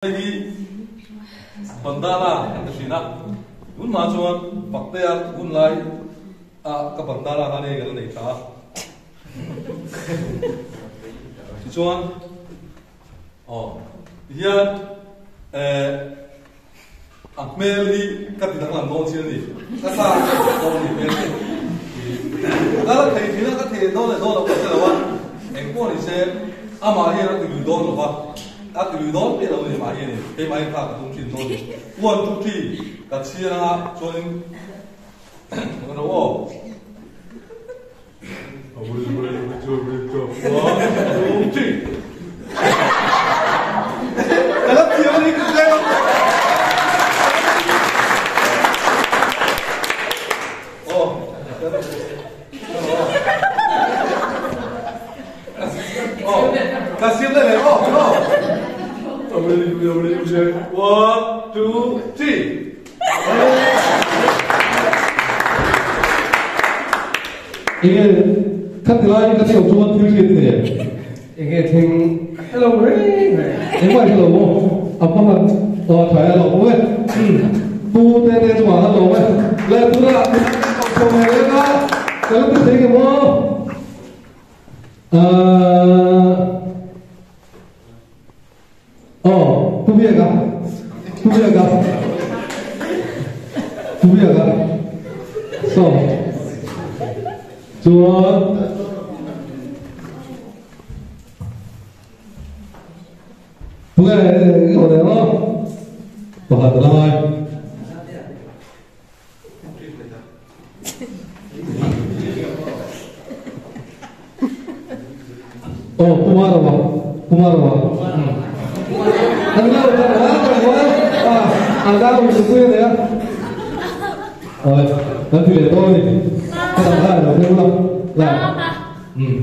Hei hi bandana kan ti thin a, tunhma chuan Paktea hun lai a ka bandana khan hei ka la nei tha a. Tichuan aw tihian eh a hmel hi ka ti danglam dawn chian a ni, ka sa dawn a ni hmel hi. Ka la thei thin a, ka thei dawn leh dawn loh ka hre lo a, engpawh ni se amah hian a ti lui dawn lo va. A ti lui dawn piah lo ni mah hi a ni. Keimah hian kha ka tum thin dawn ni. 1, 2, 3 ka chhiar anga chuanin kan ro aw. 1, 2, 3 Ka la thiam a ni ka tlem. Aw. Ka siam leh leh aw aw. 1, 2, 3. Enge khat lai ka cheu chuan thil hriat i nei em? Enge thing hello reng reng. Engmah i hrelo maw? A hmanga aw tha e a lawm e. Pu te te chungah khan lawm e. Le tunah chho ve reng a ka la ti thei nge maw? Ahh Aw Pu Biaka Pu Biaka Pu Biaka Saw Chuan Tunge i aw leh aw Pakhat a la ngai. Aw Pu Marawa Pu Marawa An nau kan wa kan wa a an nau mi pui ania Oi kan ti leh dawn ni ka dang khan lo thei ula la um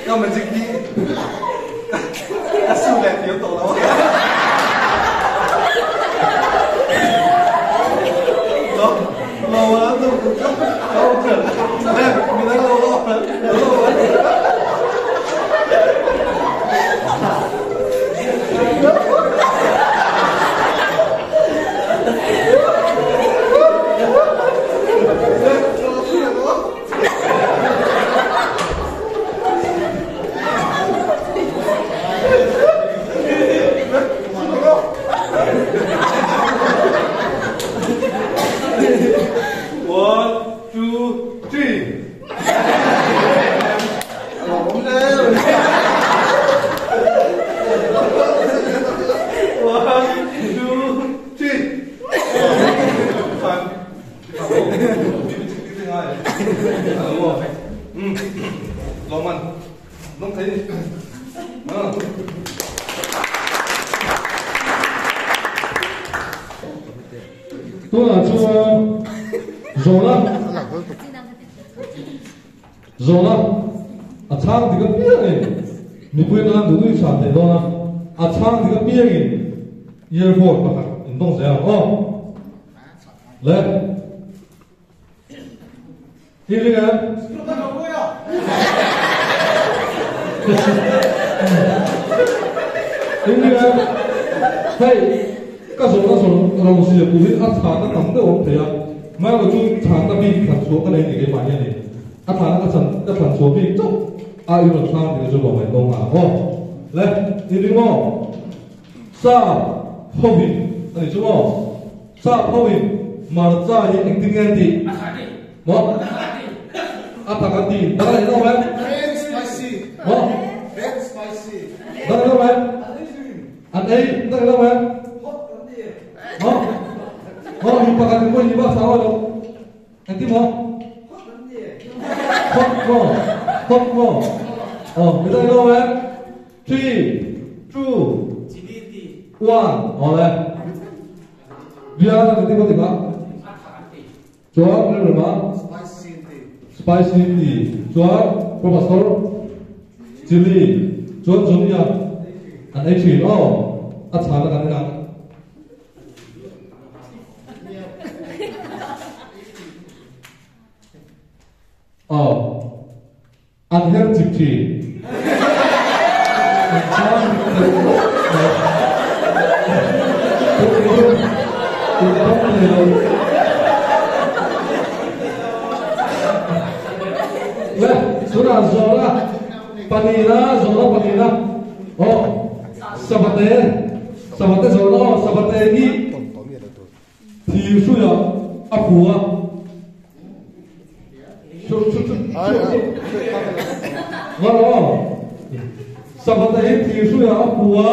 Ka magic hi ka su leh thiam tawh lo a. Lo lo a tu lo le mi dang lo lo lo One, two, three. One, two, three. Tunah chuan Zawna Zawna a chhang dik apiangin mipui nan duh duh i chhan thei dawn a, a chhang dik apiangin earphone pakhat in dawng zel ang aw. Le. Hi ring em? Hi ring em? Hei, ka zawhna zawh ro zia tur hi a chhana tam deuh awm thei a, Mailo chu chhana bik thlan chhuah ka nei ni keimah hian ni. A thlana ka chhan ka thlan chhuah bik chauh a i rawn thlang tih chu lawm ngaih dawng nghal aw. Le, i ring maw? Sa hovin a ni chu maw? Sap hoin Marcha hi engtin nge an tih? Maw? A tak an ti. Dang leh lo em? Maw? Dang leh lo em? An ei. Dang leh lo em? Maw? Maw? Mi pakhat in pawh hi bak sang lo. Engtin maw? Hot maw? Hot maw? maw? Aw, midang in awm em? Three, two, one, awle. Bian an ti maw tikah? Chuan rilrem a? Spicy tea. Chuan Professor Chilli. Chuan Johnny-a an ei thin aw. A chhana kan en ang. Aw. An her chip thin. An chang deuh khawp mai. Tun tawng thei lo. Le, tunah Zawla panina, Zawla panina. Aw, Savate, Savate Zawla aw, Savate hi Thirhruiah a phu a. Sabata hi thirhruiah a phu a.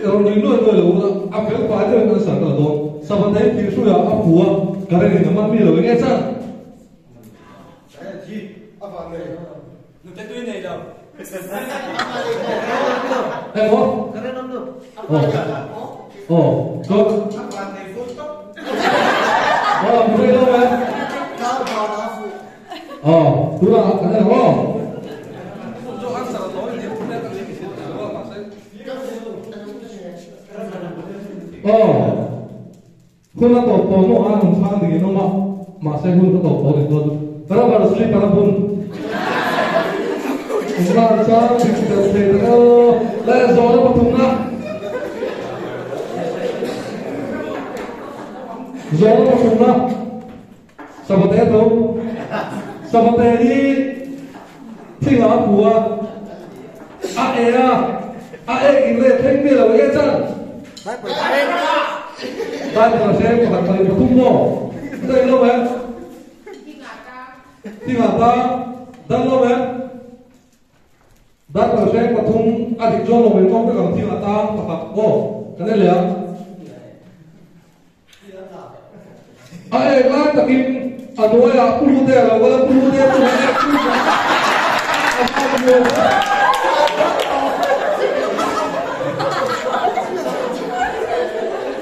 Rawn nui nuai nuai lo ula, a fel fai deuhin an sar ka la dawn. Sabata hi thirhruiah a phu a, current in a man mi lo eng nge chan? Nute tui nei lo. Emaw? Oh, chuan. Oh, mutei lo e. Oh, tunah kan en ang aw. Oh. Hun a tawp tawh hnuah an chhang ding in awm a, mahse hun ka tawp tawh ni chuan rubber slipper a bun. Engmah chang dik deuh thei tak aw, leh zawhna pathumna. Zawhna pathumna, Savate tho. Savate hi thingah a phu a, a e a, a ek in leh thleng mi lo enge chan? Bible hre pakhat pahnih pathum maw? Daih lo em? Thingah tang dan lo em? Bible hre pathum a dik chuan lo in tawng vek ang thingah tang pakhat aw kan en leh ang. A ek lai takin a hnuaiah Pu Hlute a lo kal a, Pu Hlute chu a ek chu a hma mu.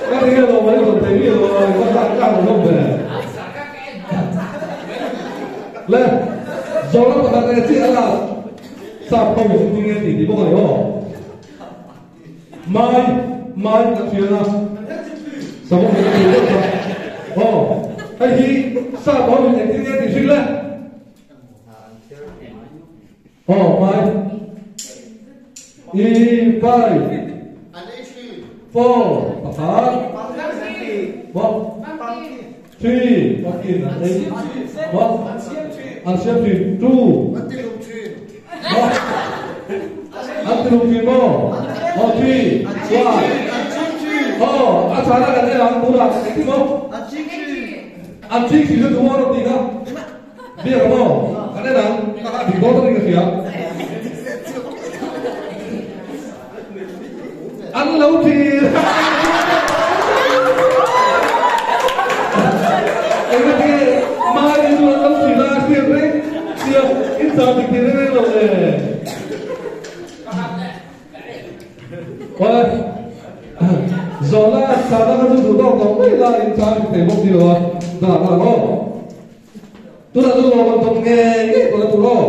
Ka ti nge lo mai rawn thei mi lo a ka zak kak lo hlawm ve. Le, zawhna pakhat leh chiah a lak sap ho in ti nge ti ti bawk a ni aw. Mai, mai kan hria na. Savawm kan hria deuh kha. Aw, hei hi sap ho in engtin nge tih hrilh le? Aw, mai. I, five, four, pakhat, one, three, pumpkin an ei, one, an siam thin, two, one, an ti lung thin maw? Aw, three, one, aw, a chhana kan en ang tunah engtin maw? An ching thin lutuk maw rawn ti kha? Biak a maw? Kan en ang, ka kha dik dawn takin ka hria. An lo thir. Engati mahni chu an lo thir a, hriat reng sia, in chau dik thei reng reng lo le. Awle, zawhna chhana kha chu duh tawk tawh mai la, in chau dik thei bawk si lo a, dah dah aw. Tunah chu lawm an tawp ngei ngei tawh na tur aw.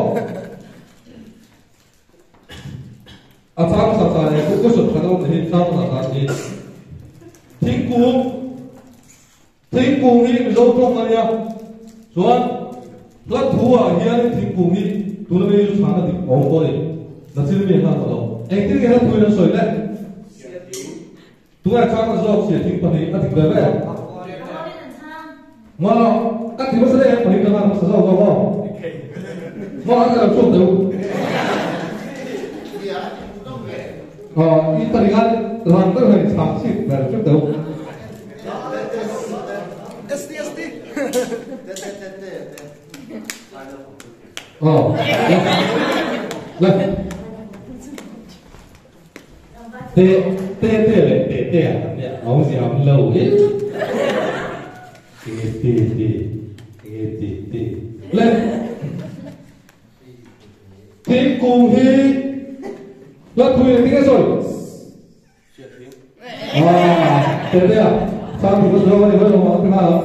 A chang sa sa leh ku sut khat a awm hi chang sa sa hi thingkung thingkung hi Mizo tawng a nia chuan hla thu ah hian thingkung hi tuna mi chu chhana dik a awm tawh a ni nachin mi a hlan tawh lo engtin nge hla thu in an sawi le Tunge chang a zawk sia thing pahnih a dik ve ve. Nga ka ti hmasa daih em pahnih ka nghak hmasa zawk zawk aw. Nga an ka lo chhuak deuh. Aw i pahnih khan rang deuh hian chhang chhit ber chuk deuh. Aw. Le. Te te te leh te te ah kan nia a awmzia a awm lo hi. Enge ti ti enge ti ti le. Thingkung hi la thui engtin nge sawi? Ah, tete a, sang thing ka sawi a ni hawi lo ang ti nghal ang.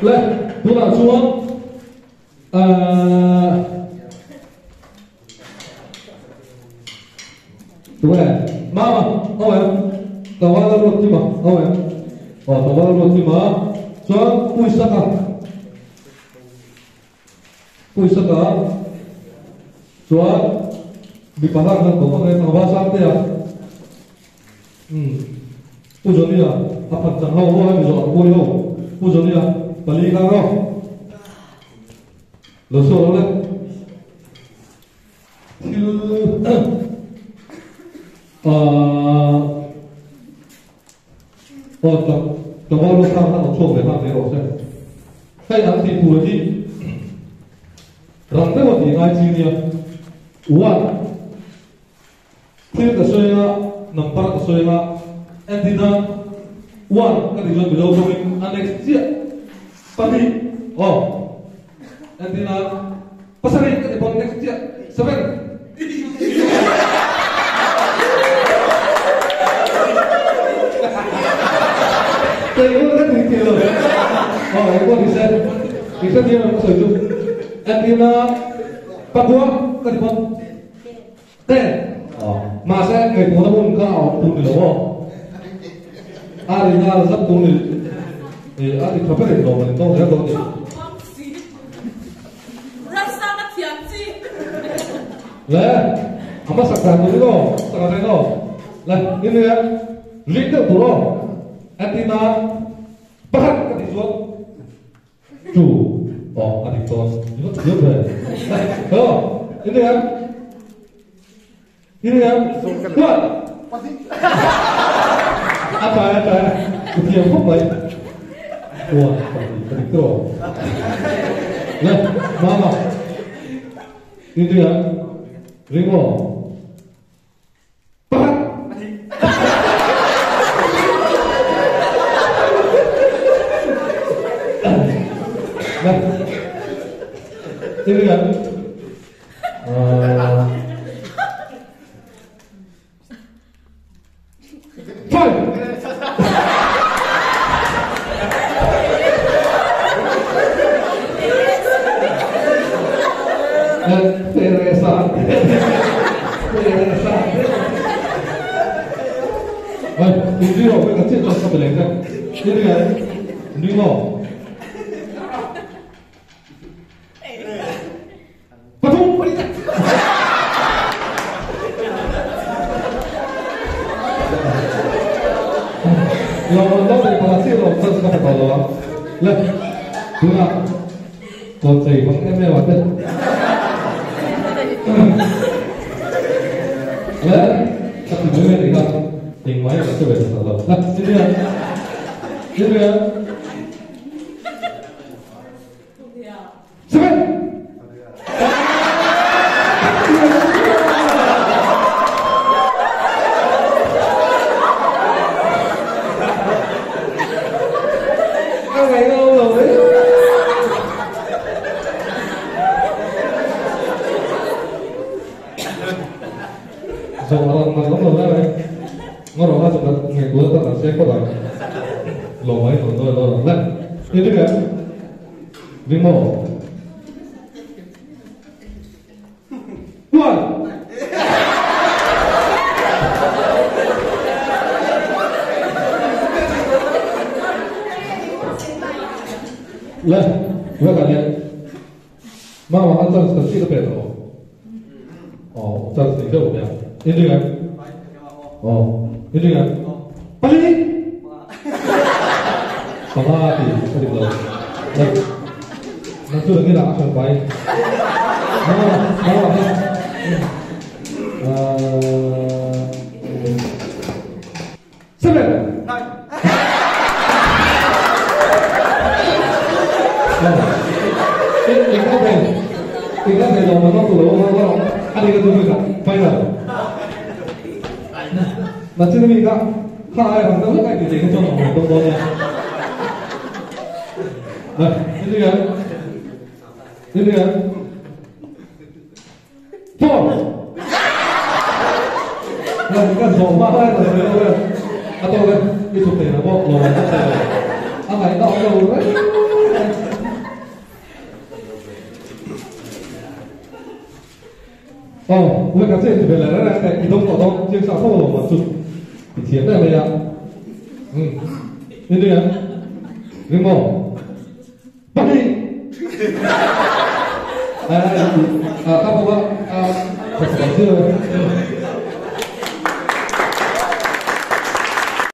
Le, tunah chuan ah Tunge? Mama, aw em? Tlangval a ruat kim a, aw em? Aw, tlangval a ruat kim a, chuan Puisaka. Puisaka chuan mipa hlang khan ko vak e, tlangval sang te a. Umm, Pu Johnny-a a phat chang ho ho hemi zawh an kuai ho. Pu Johnny-a pali kha rawh. Lo chhuak lo le. Thil aah aw tak tlangval ruat sang khan awm chhuak ve nghal mai rawh se. Hei an tih tur hi rang deuh a tih ngai chi nia. One thil ka sawi a, number ka sawi a, entina one ka tih chuan Mizo tawngin a next chiah pahnih aw entina pasarih ka ti pawn next chiah seven Kei pawh ka tih thei lo aw engpawh ni se i hrethiam em ka sawi chu entina pakua ka ti pawn Te, mahse ngaihtuahna hun kha a awm tur ni lo aw. A ri nghal zat tur ni a ti tha berin lawm a ni tawng zel dawn ni. Le, a hmasak dan tur in aw, sak a reng aw. Le, ni nia, ring deuh tur aw. Entirna pakhat ka tih chuan Two, aw a dik dawn, i va thiam ve. Hello, in eng? In eng? One. A tlai, a tlai, i thiam khawp mai. One, pahnih, a dik tawh. Le, mama. In eng? Ring aw. Na chin mi ka kha ai rang deuh hlek ai ti thei kha chuan awm dawn dawn nia. Nè, như thế này. Như thế này. Four. Nè, cái gió mà ai là rồi rồi. À tôi đây, đi chụp tiền nó bỏ lò nó rồi. À mày đọc đâu đấy. Oh, 我感觉特别来来来，移动活动介绍后我们就以前那个呀，嗯，你这个，林某，不对，哎，啊，他不啊，不是这个。